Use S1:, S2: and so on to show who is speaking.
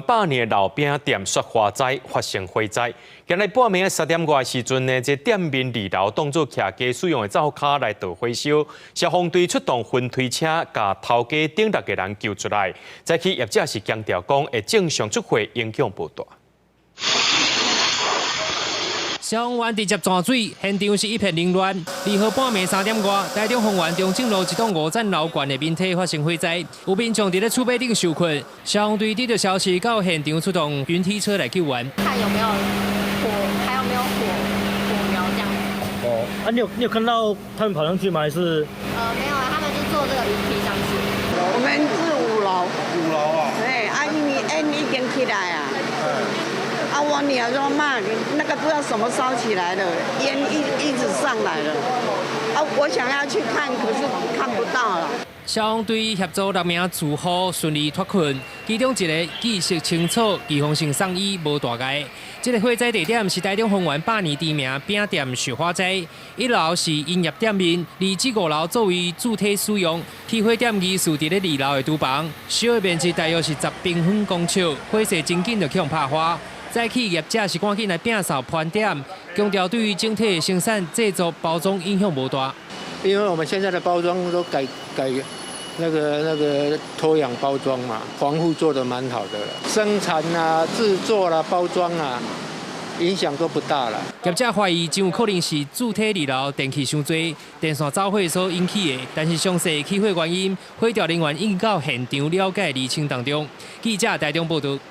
S1: 百年老餅店雪花齋發生火災，今日半暝三點外時陣呢，這店面二樓當做徛家使用的灶跤來著火燒，消防隊出動雲推車，共頭家頂六个人救出來。早起業者是強調講，會正常出貨，影響無大。
S2: 消防員直接泉水，現場是一片凌亂。2號半暝三點外，台中豐原中正路一棟五層樓懸的面梯發生火災，有民眾佇咧厝尾頂受困。消防隊得到消息，到現場出動雲梯車來救援。
S3: 看有沒有火，還有沒有火苗這樣子。
S4: 哦，啊，你有看到他們跑上去嗎？還是？
S3: 沒有啊，他們就坐這個雲梯上去。
S5: 我們是五樓。
S6: 五樓啊。
S5: 對，啊，因為煙已經起來啊。啊，我女兒說媽，那個不知道什麼燒起來了，煙一直上來了。啊，我想要去看，可是看不到了。
S2: 消防隊協助六名住戶順利脫困，其中一个意識清楚，預防性送醫無大礙。這个火災地點是台中豐原百年知名餅店雪花齋，一樓是營業店面，二至五樓作為主體使用。起火點疑似佇咧二樓的廚房，燒的面積大約是10平方公尺，火勢真緊就予人拍花。早起業者是趕緊來摒掃盤點，強調對於整體的生產製作包裝影響無大。
S6: 因為我們現在的包裝都改改那個脫氧包裝嘛，防護做得蠻好的了。生產啊、製作啦、包裝啊，影響都不大了。
S2: 業者懷疑真有可能是主體二樓電器傷濟，電線走火所引起的，但是詳細起火原因，火調人員已經到現場了解釐清當中。記者台中報道。